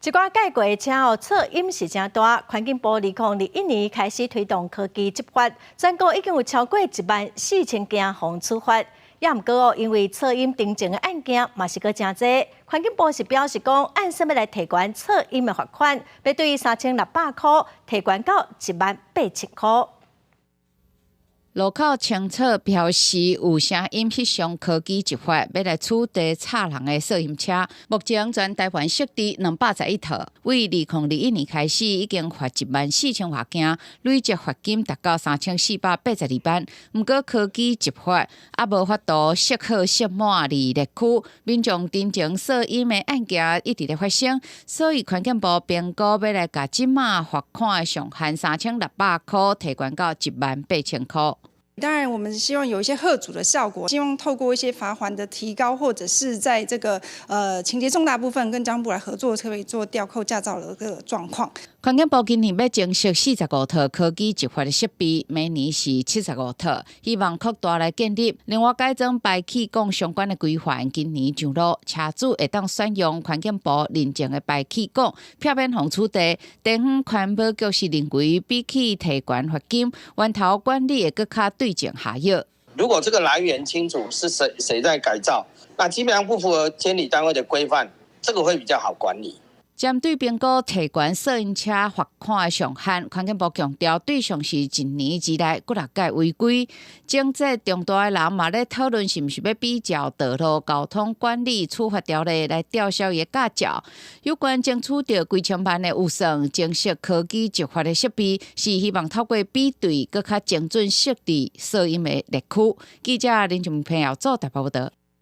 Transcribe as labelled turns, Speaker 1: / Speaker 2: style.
Speaker 1: 一寡改過的車哦，噪音是誠大。環境部2021年開始推動科技執法，全國已經有超過1萬4千件予處罰。也毋過哦，因為噪音訂正的案件嘛是閣誠濟。環境部是表示講，按算欲來提懸噪音的罰款，欲對3600箍提懸到1萬8千箍。
Speaker 2: 路口清楚標示有聲音翕相科技執法，欲來取締吵人的噪音車。目前全台灣設置211套，對2021年開始已經罰1萬4千外件，累積罰金達到3482萬。毋過科技執法猶無法度設好設滿佇綠區，民眾陳情噪音的案件一直咧發生，所以環境部評估欲來共這馬罰款的上限3600箍提懸到1萬8千箍。
Speaker 3: 當然，我們希望有一些嚇阻的效果，希望透過一些罰鍰的提高，或者是在這個情節重大部分跟交通部來合作，可以做吊扣駕照的這個狀況。
Speaker 2: 環境部今年欲增設45套科技執法的設備，明年是75套，希望擴大來建立。另外改裝排氣管相關的規範，今年上路，車主會當選用環境部認證的排氣管，避免予取締。地方環保局是認為，比起提懸罰金，源頭管理會閣較對症下藥。
Speaker 4: 如果這個來源清楚是誰誰在改造，那基本上不符合監理單位的規範，這個會比較好管理。
Speaker 2: 針對評估提懸噪音車罰款的上限，環境部強調對象是一年之內幾若改違規。情節重大的人嘛咧討論是毋是欲比照道路交通管理處罰條例來吊銷伊的駕照。有關爭取著幾千萬的預算，增設科技執法的設備，是希望透過比對，閣較精準設置噪音的綠區。記者林俊平要做台報道。